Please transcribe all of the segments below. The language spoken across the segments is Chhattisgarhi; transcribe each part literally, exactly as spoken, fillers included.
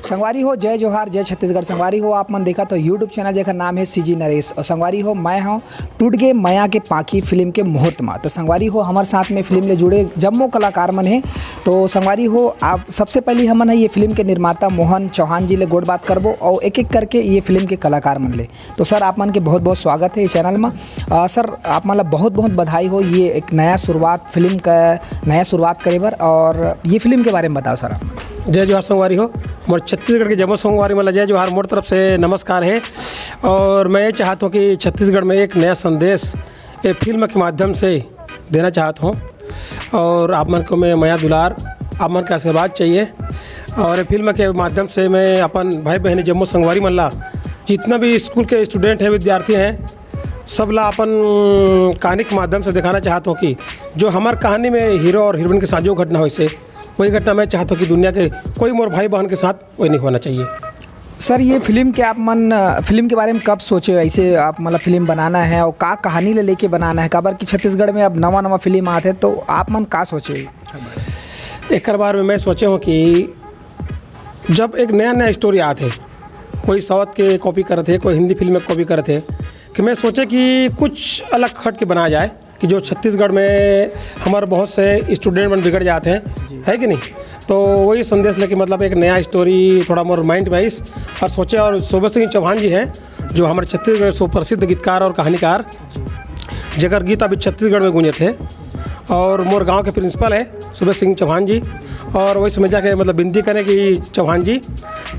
संगवारी हो, जय जोहार, जय छत्तीसगढ़। संगवारी हो, आप मन देखत हो YouTube चैनल, जेकर नाम है सीजी नरेश। और संगवारी हो, मैं हूँ टूट गे मया के पाखी फिल्म के मुहूर्त मा। तो संगवारी हो, हमर साथ में फिल्म ले जुड़े जम्मो कलाकार मन है। तो संगवारी हो, आप सबसे पहले हमन है ये फिल्म के निर्माता मोहन चौहान जी ले गोठ बात करबो और एक एक करके ये फिल्म के कलाकार मन ले। तो सर, आप मन के बहुत बहुत स्वागत है इस चैनल में। अ, सर, आप मन ला बहुत बहुत बधाई हो ये एक नया शुरुआत, फिल्म का नया शुरुआत करे बर। और ये फिल्म के बारे में बताओ सर आप। जय जोहार संगवारी हो, मोर छत्तीसगढ़ के जम्मो संगवारी मन ला जय जोहार, मोर तरफ से नमस्कार है। और मैं ये चाहता हूँ कि छत्तीसगढ़ में एक नया संदेश ये फिल्म के माध्यम से देना चाहता हूँ। और आप मन को मैं मया दुलार, आप मन का आशीर्वाद चाहिए। और ये फिल्म के माध्यम से मैं अपन भाई बहन जम्मो संगवारी मन ला, जितना भी स्कूल के स्टूडेंट हैं, विद्यार्थी हैं, सब ला अपन कहानी के माध्यम से दिखाना चाहता हूँ कि जो हमार कहानी में हीरो और हीरोइन के साथ जो घटना होइसे, वही घटना मैं चाहता हूँ कि दुनिया के कोई मोर भाई बहन के साथ वही नहीं होना चाहिए। सर, ये फिल्म के आप मन, अ, फिल्म के बारे में कब सोचे, ऐसे आप मतलब फिल्म बनाना है और का कहानी ले लेके बनाना है? काबर कि छत्तीसगढ़ में अब नवा नवा फिल्म आते, तो आप मन का सोचे? एकर बारे में मैं सोचे हूँ कि जब एक नया नया स्टोरी आते, कोई साउथ के कॉपी करते, कोई हिंदी फिल्म में कॉपी करते, कि मैं सोचे कि कुछ अलग हट के बनाया जाए, कि जो छत्तीसगढ़ में हमारे बहुत से स्टूडेंट मन बिगड़ जाते हैं, है कि नहीं? तो वही संदेश लेके, मतलब, एक नया स्टोरी थोड़ा मोर माइंड में आइस और सोचे, और सुबेश सिंह चौहान जी हैं, जो हमारे छत्तीसगढ़ के सुप्रसिद्ध गीतकार और कहानीकार, जेकर गीत अभी छत्तीसगढ़ में गूंजे थे, और मोर गांव के प्रिंसिपल है सुबेश सिंह चौहान जी। और वही समय जाके, मतलब, विनती करें कि चौहान जी,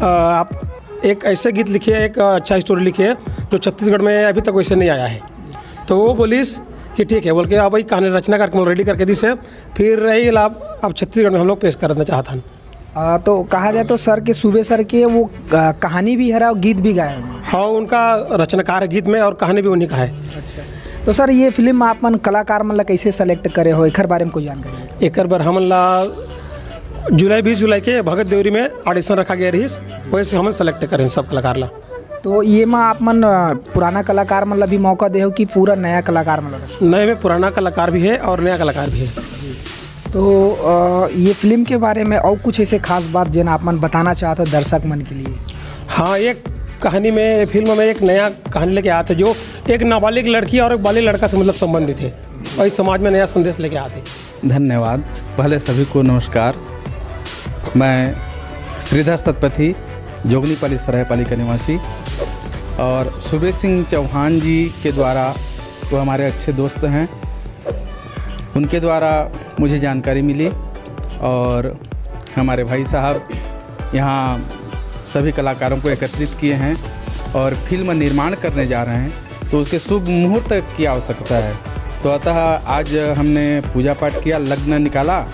अ, आप एक ऐसे गीत लिखिए, एक अच्छा स्टोरी लिखिए, जो छत्तीसगढ़ में अभी तक वैसे नहीं आया है। तो वो बोलिस कि ठीक है, बोल के अब वही कहानी रचना करके, रेडी करके दी से, फिर यही ला अब छत्तीसगढ़ में हम लोग पेश करना चाहत हन। आ, तो कहा जाए तो सर के, सुबे सर के वो, आ, कहानी भी हरा और गीत भी गाए हैं। हाँ, उनका रचनाकार है गीत में और कहानी भी उन्हीं का है। तो सर, ये फिल्म आप मन कलाकार मन ला कैसे सेलेक्ट करे हो, एकर बारे में कोई जानकारी? एकर बर हमन ला जुलाई, बीस जुलाई के भगत देवरी में ऑडिशन रखा गया रहिस, वैसे हमन सेलेक्ट करें सब कलाकार ला। तो ये मा आप मन, अ, पुराना कलाकार मन ला भी मौका दे हो कि पूरा नया कलाकार मन ला? नए में पुराना कलाकार भी है और नया कलाकार भी है। तो, अ, ये फिल्म के बारे में और कुछ ऐसे खास बात जेन आप मन बताना चाहत हो दर्शक मन के लिए? हाँ, एक कहानी में, फिल्म में एक नया कहानी लेके आते, जो एक नाबालिग लड़की और एक बालिग लड़का से, मतलब, संबंधित है और इस समाज में नया संदेश लेके आते। धन्यवाद। पहले सभी को नमस्कार। मैं श्रीधर सतपथी, जोगनीपाली सरायपाली का निवासी, और सुबेश सिंह चौहान जी के द्वारा, वो हमारे अच्छे दोस्त हैं, उनके द्वारा मुझे जानकारी मिली और हमारे भाई साहब यहाँ सभी कलाकारों को एकत्रित किए हैं और फिल्म निर्माण करने जा रहे हैं, तो उसके शुभ मुहूर्त की आवश्यकता है। तो अतः आज हमने पूजा पाठ किया, लग्न निकाला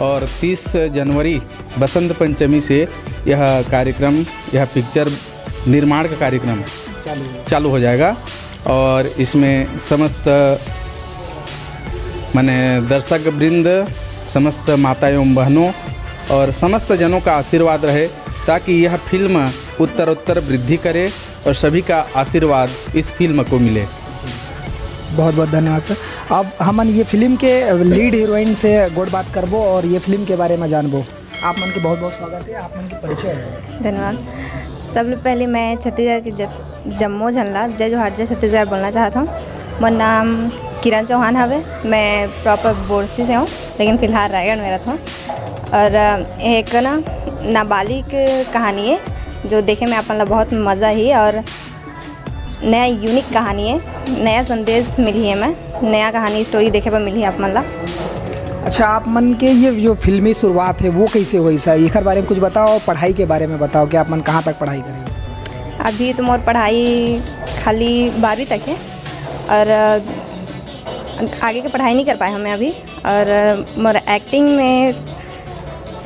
और तीस जनवरी बसंत पंचमी से यह कार्यक्रम, यह पिक्चर निर्माण का कार्यक्रम चालू हो जाएगा। और इसमें समस्त, माने, दर्शक वृंद, समस्त माता एवं बहनों और समस्त जनों का आशीर्वाद रहे, ताकि यह फिल्म उत्तरोत्तर वृद्धि करे और सभी का आशीर्वाद इस फिल्म को मिले। बहुत बहुत धन्यवाद सर। अब हमन ये फिल्म के लीड हीरोइन से गोठ बात करबो और ये फिल्म के बारे में जानबो। आप मन के बहुत बहुत स्वागत है, आप मन के परिचय है। धन्यवाद। सब ले पहले मैं छत्तीसगढ़ के ज-, जम्मो झन ला जय जोहार, जय छत्तीसगढ़ बोलना चाहत हूँ। मोर नाम किरण चौहान हवे। मैं प्रॉपर बोरसी से हूँ, लेकिन फिलहाल रायगढ़ में रहता हूँ। और, अ, एक ना नाबालिग कहानी है, जो देखे में आप मन ला बहुत मज़ा ही और नया यूनिक कहानी है, नया संदेश मिली है, मैं नया कहानी स्टोरी देखे बर मिली है आप मन ला। अच्छा, आप मन के ये जो फिल्मी शुरुआत है, वो कैसे हुई सर? एकर बारे में कुछ बताओ, पढ़ाई के बारे में बताओ कि आप मन कहाँ तक पढ़ाई करें? अभी तो मोर पढ़ाई खाली बारहवीं तक है और, अ, आगे के पढ़ाई नहीं कर पाए हमें अभी। और, अ, मोर एक्टिंग में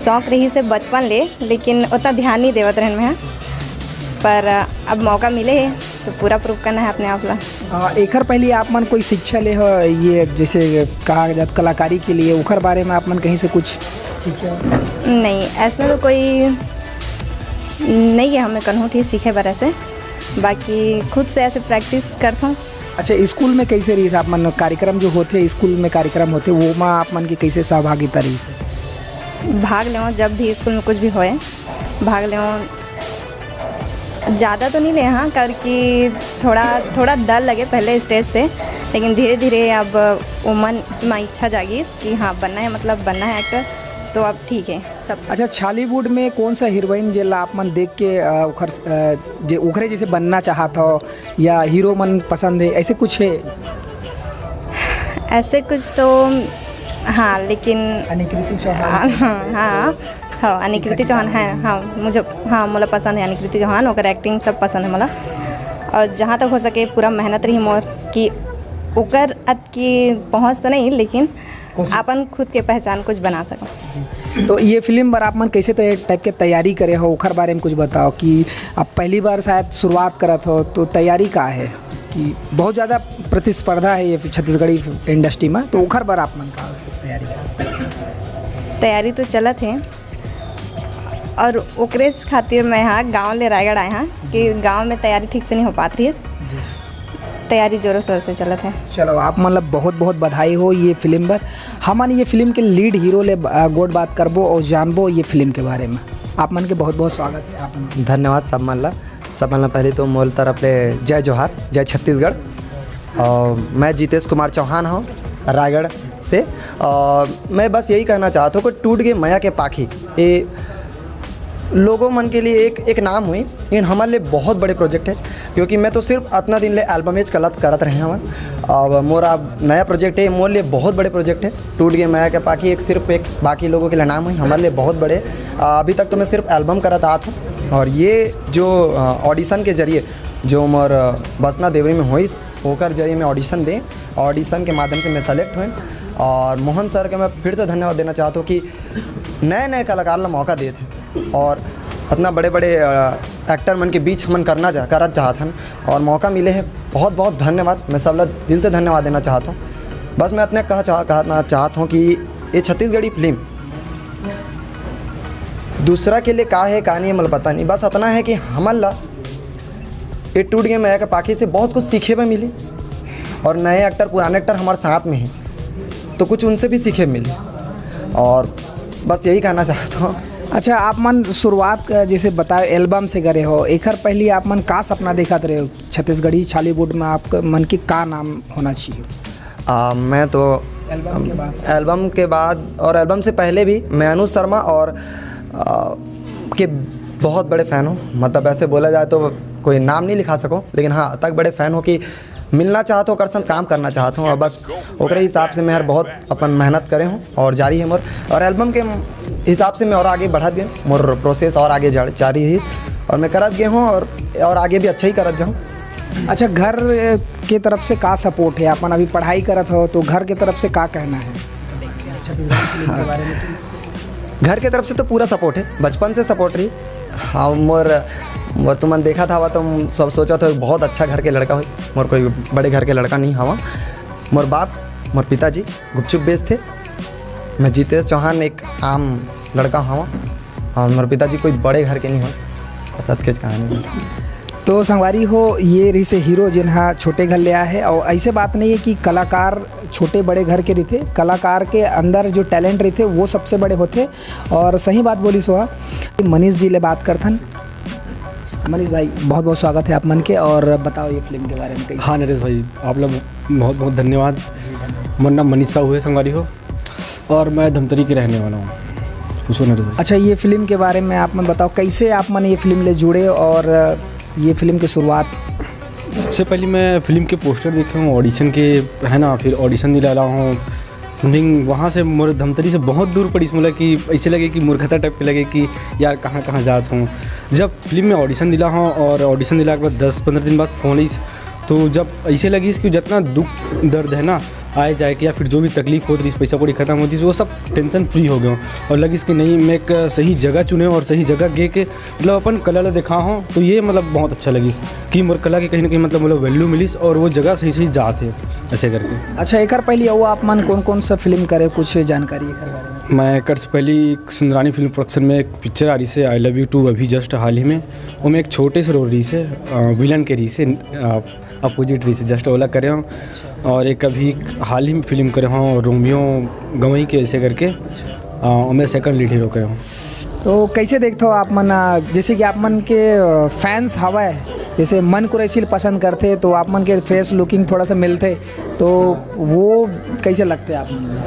शौक रहिस हे बचपन ले, लेकिन उतना ध्यान नहीं देवत रहन मैं, पर, अ, अब मौका मिले हे तो पूरा प्रूव करना है अपने आप ला। आ, एकर पहले आप मन कोई शिक्षा ले हो, ये जैसे कहा जात कलाकारी के लिए, ओकर बारे में आप मन कहीं से कुछ सीखे हो? नहीं, ऐसा तो कोई नहीं है हमें कन्हू ठीक सीखे बर ऐसे, बाकी खुद से ऐसे प्रैक्टिस करता हूँ। अच्छा, स्कूल में कैसे रहिस आप मन कार्यक्रम जो होथे, स्कूल में कार्यक्रम होथे, वो मा आप मन के कैसे सहभागिता रहिस? भाग लेवं, जब भी स्कूल में कुछ भी होए, भाग लेवं। ज़्यादा तो नहीं ले, हाँ, करके थोड़ा, थोड़ा डर लगे पहले स्टेज से, लेकिन धीरे धीरे अब वो मन में इच्छा जागिस कि हाँ, बनना है, मतलब बनना है एक्टर, तो अब ठीक है सब। अच्छा, छॉलीवुड में कौन सा हीरोइन जेला आप मन देख के, अ, ओखर, अ, जे ओखरे जैसे बनना चाहत हो या हीरो मन पसंद है, ऐसे कुछ है? ऐसे कुछ तो, हाँ, लेकिन अनिकृति चौहान। हाँ, हाँ, हाँ, अनिकृति चौहान है, हाँ, मुझे, हाँ, मोला पसंद है अनिकृति चौहान, ओकर एक्टिंग सब पसंद है मोला। और जहाँ तक हो सके पूरा मेहनत रही मोर कि ओकर अत की पहुँच तो नहीं, लेकिन कोशिश। अपन खुद के पहचान कुछ बना सको। तो ये फिल्म बर आप मन कैसे तरह टाइप के तैयारी करे हो, ओखर बारे में कुछ बताओ कि आप पहली बार शायद शुरुआत करत हो, तो तैयारी का है कि बहुत ज़्यादा प्रतिस्पर्धा है ये छत्तीसगढ़ी इंडस्ट्री में, तो ओखर बर आप मन का तैयारी करे? तैयारी तो चलत है, और ओकरेच खातिर मैं हा गाँव ले रायगढ़ आए हाँ कि गाँव में तैयारी ठीक से नहीं हो पात रही। तैयारी जोरों शोर से चलत है। चलो, आप मतलब बहुत बहुत बधाई हो ये फिल्म बर। हमन ये फिल्म के लीड हीरो ले, अ, गोठ बात करबो और जानबो ये फिल्म के बारे में। आप मन के बहुत बहुत स्वागत है आप मन। धन्यवाद सब मन ला। सब मन ला पहले तो मोर तरफ ले जय जोहार, जय छत्तीसगढ़। और मैं जीतेश कुमार चौहान हूँ रायगढ़ से। और मैं बस यही कहना चाहता हूँ कि टूट गए मया के पाखी, ये लोगों मन के लिए एक, एक नाम हुई, लेकिन हमारे लिए बहुत बड़े प्रोजेक्ट है, क्योंकि मैं तो सिर्फ अतना दिन ले एल्बम एज कलत करत रहे हूँ। अब मोर अब नया प्रोजेक्ट है, मोर लिए बहुत बड़े प्रोजेक्ट है। टूट गए मया के पाखी एक सिर्फ एक बाकी लोगों के लिए नाम हुई, हमारे लिए बहुत बड़े। अ, अभी तक तो मैं सिर्फ एल्बम करत आत हूँ, और ये जो, अ, ऑडिशन के जरिए जो मोर, अ, बसना देवरी में होइस, ओकर जरिए मैं ऑडिशन दे, ऑडिशन के माध्यम से मैं सेलेक्ट हुए। और मोहन सर के मैं फिर से धन्यवाद देना चाहता हूँ कि नए नए कलाकार ला मौका देत हैं और इतना बड़े बड़े, अ, एक्टर मन के बीच हमन करना चाह करत चाहत हन और मौका मिले है। बहुत बहुत धन्यवाद, मैं सब ला दिल से धन्यवाद देना चाहत हूँ। बस मैं इतने कह चाह कहना चाहत हूँ कि ये छत्तीसगढ़ी फिल्म दूसरा के लिए का है, का नहीं है, मतलब पता नहीं। बस इतना है कि हमन ला ये टूट गए मया के पाखी से बहुत कुछ सीखे में मिली, और नए एक्टर, पुराने एक्टर हमारे साथ में हैं, तो कुछ उनसे भी सीखे मिली। और बस यही कहना चाहता हूँ। अच्छा, आप मन शुरुआत, अ, जैसे बताओ, एल्बम से करे हो, एकर पहले आप मन का सपना देखत रहे हो छत्तीसगढ़ी छॉलीवुड में? आप मन की का नाम होना चाहिए? आ, मैं तो एल्बम के बाद। एल्बम के बाद और एल्बम से पहले भी मैं अनुज शर्मा और, आ, के बहुत बड़े फ़ैन हूँ। मतलब, ऐसे बोला जाए तो कोई नाम नहीं लिखा सको, लेकिन हाँ, अतक बड़े फ़ैन हूँ कि मिलना चाहत हूँ, ओकर संग काम करना चाहत हूँ, और बस ओकरे हिसाब से मैं हर बहुत अपन मेहनत करे हूँ और जारी है मोर। और एल्बम के हिसाब से मैं और आगे बढ़त गए, मोर प्रोसेस और आगे जा- जारी है, और मैं करत गए हूँ और, और आगे भी अच्छा ही करत जाऊँ। अच्छा, घर के तरफ से का सपोर्ट है? अपन अभी पढ़ाई करत हो, तो घर के तरफ से का कहना है छत्तीसगढ़ी फिल्म के बारे में? घर के तरफ से तो पूरा सपोर्ट है, बचपन से सपोर्ट रही। हाँ, मोर, मोर तुमन देखा था, तो हम सब सोचा था बहुत अच्छा घर के लड़का हो, मोर कोई बड़े घर के लड़का नहीं हवा। मोर बाप, मोर पिताजी गुपचुप बेचथे। मैं जीतेश चौहान एक आम लड़का हवा, और मोर पिताजी कोई बड़े घर के नहीं हो। बस अतकेच कहानी। तो संगवारी हो, ये रहिसे हीरो, जेन हा छोटे घर ले आए है। और ऐसे बात नहीं है कि कलाकार छोटे बड़े घर के रहिथे, कलाकार के अंदर जो टैलेंट रहिथे, वो सबसे बड़े होथे। और सही बात बोलिस हा। मनीष जी ले बात करथन। मनीष भाई, बहुत बहुत स्वागत है आप मन के, और बताओ ये फिल्म के बारे में कैसे? हाँ नरेश भाई, आप लोग बहुत बहुत धन्यवाद। मोर नाम मनीष साहू है, संगवारी हो, और मैं धमतरी के रहने वाला हूँ। पूछो नरेश भाई। अच्छा, ये फिल्म के बारे में आप मन बताओ, कैसे आप मन ये फिल्म ले जुड़े और ये फिल्म की शुरुआत? सबसे पहले मैं फिल्म के पोस्टर देखे हूँ, ऑडिशन के, है ना, फिर ऑडिशन दिला रहा हूँ। समथिंग वहाँ से मोर धमतरी से बहुत दूर पड़िस मोला, कि ऐसे लगे कि मूर्खता टाइप के लगे कि यार, कहाँ कहाँ जात हूँ। जब फिल्म में ऑडिशन दिला हूँ और ऑडिशन दिला के बाद दस पंद्रह दिन बाद फ़ोन आइस, तो जब ऐसे लगिस कि जितना दुख दर्द है ना, आए जाए के या फिर जो भी तकलीफ होत रहिस, पैसा कौड़ी खत्म होत रहिस, वो सब टेंशन फ्री हो गया। और लगिस कि नहीं, मैं एक सही जगह चुने और सही जगह गे के, मतलब, अपन कला ला देखा हो, तो ये, मतलब, बहुत अच्छा लगिस कि मोर कला के कहीं ना कहीं, मतलब, मोला वैल्यू मिलिस और वो जगह सही सही जात है, ऐसे करके। अच्छा, एकर पहले वो आप मन कौन कौन सा फिल्म करे, कुछ जानकारी एकर बारे में? मैं एकर से पहले एक सुंदरानी फिल्म प्रोडक्शन में एक पिक्चर आ रहिसे, आई लव यू टू, अभी जस्ट हाल ही में, वो में एक छोटे से रोल रहिसे, अ, विलन के रहिसे, अ, अपोजिट रहिसे, जस्ट ओला करे हूँ। और एक अभी हाल ही में फिल्म करे हूँ, रोमियो गवई के, ऐसे करके, अ, ओमे सेकंड लीड हीरो करे हूँ। तो कैसे देखते हो आप मन, अ, जैसे कि आप मन के, अ, फैंस हवय, जैसे मन कुरैशी ल पसंद करथे, तो आप मन के फेस लुकिंग थोड़ा सा मिलथे, तो वो कैसे लगथे आप मन?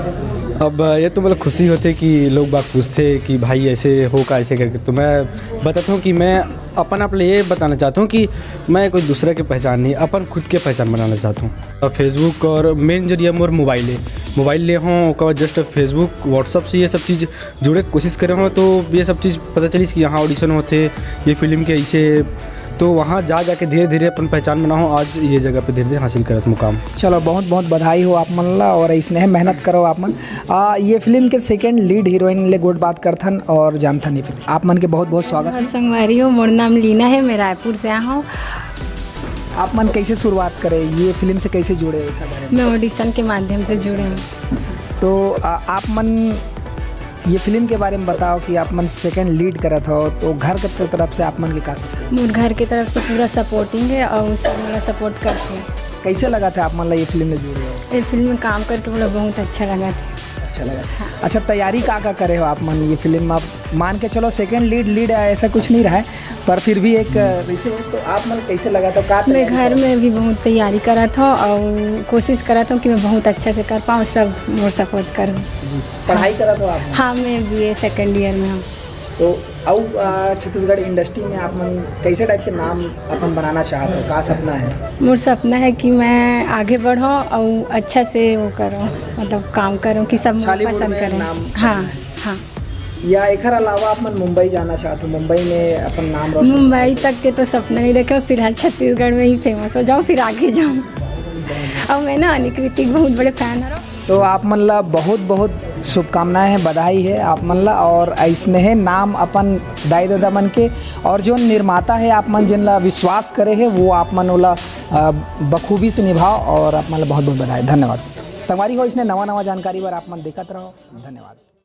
अब ये तो बड़ा खुशी होथे कि लोग बाग पूछथे कि भाई ऐसे हो का, ऐसे करके। तो मैं बताता हूँ कि मैं अपन आप ले ये बताना चाहता हूँ कि मैं कोई दूसरा के पहचान नहीं, अपन खुद के पहचान बनाना चाहता हूँ। और Facebook और मेन जरिया मोर मोबाइल है, मोबाइल ले हों, ओकर बाद जस्ट Facebook, WhatsApp से ये सब चीज़ जुड़े के कोशिश करे हों, तो ये सब चीज़ पता चलिस कि यहाँ ऑडिशन होथे, ये फिल्म के ऐसे, तो वहाँ जा जाके धीरे धीरे अपन पहचान बनाहूँ। आज ये जगह पे धीरे धीरे हासिल करत मुकाम। चलो, बहुत बहुत बधाई हो आप मन ला, और ऐसने मेहनत करो आप मन। आ, ये फिल्म के सेकंड लीड हीरोइन ले गोठ बात करथन और जानथन ये फिल्म। आप मन के बहुत बहुत स्वागत। हर संगवारी हो, मोर नाम लीना है, मैं रायपुर से आया हूँ। आप मन कैसे शुरुआत करे, ये फिल्म से कैसे जुड़े, एकर बारे में? मैं ऑडिशन के माध्यम से जुड़े हूँ। तो आ, आप मन ये फिल्म के बारे में बताओ कि आप मन सेकंड लीड करत हो, तो घर के तरफ से आप मन के का support? मोर घर के तरफ से पूरा सपोर्टिंग है और सब मोला सपोर्ट करते हैं। कैसे लगथे आप मन ला ये फिल्म में जुड़े हो? ये फिल्म में काम करके मोला बहुत अच्छा लगथे। अच्छा लगा। अच्छा, तैयारी का का करे हो आप मन ये फिल्म में? आप मान के चलो सेकंड लीड, लीड ऐसा कुछ नहीं रहा है, पर फिर भी एक, अ, तो आप मन कैसे लगथे, का मैं तैयारी घर करत हो? में भी बहुत तैयारी करत हूँ और कोशिश करत हूँ कि मैं बहुत अच्छा से कर पाऊँ, सब मोर सपोर्ट करूँ। जी। पढ़ाई करत हो आप? हाँ, मैं बीए सेकंड ईयर में हूँ। तो अउ, अ, छत्तीसगढ़ इंडस्ट्री में आप मन कैसे टाइप के नाम अपन बनाना चाहत हो, का सपना है? मोर सपना है कि मैं आगे बढ़ूँ और अच्छा से वो करूँ, मतलब काम करूँ कि सब मुझे छॉलीवुड पसंद में करें। नाम हाँ, करना है। हाँ। या एकर अलावा आप मन मुंबई जाना चाहत हो, मुंबई में अपन नाम रोशन मुंबई करना तक के तो सपना नहीं देखे, फिलहाल छत्तीसगढ़ में ही फेमस हो जाऊँ, फिर आगे जाऊँ। और मैं ना अनिक ऋतिक बहुत बड़े फैन हूँ। तो आप मन ला बहुत बहुत शुभकामनाएं हैं, बधाई है आप मन ला, और ऐसने है नाम अपन दाई ददा मन के, और जो निर्माता है आप मन जिन ला विश्वास करे है, वो आप मन ओला, अ, बखूबी से निभाओ, और आप मन ला बहुत बहुत बधाई, धन्यवाद। संगवारी हो, ऐसने नवा नवा जानकारी बर आप मन देखत रहो, धन्यवाद।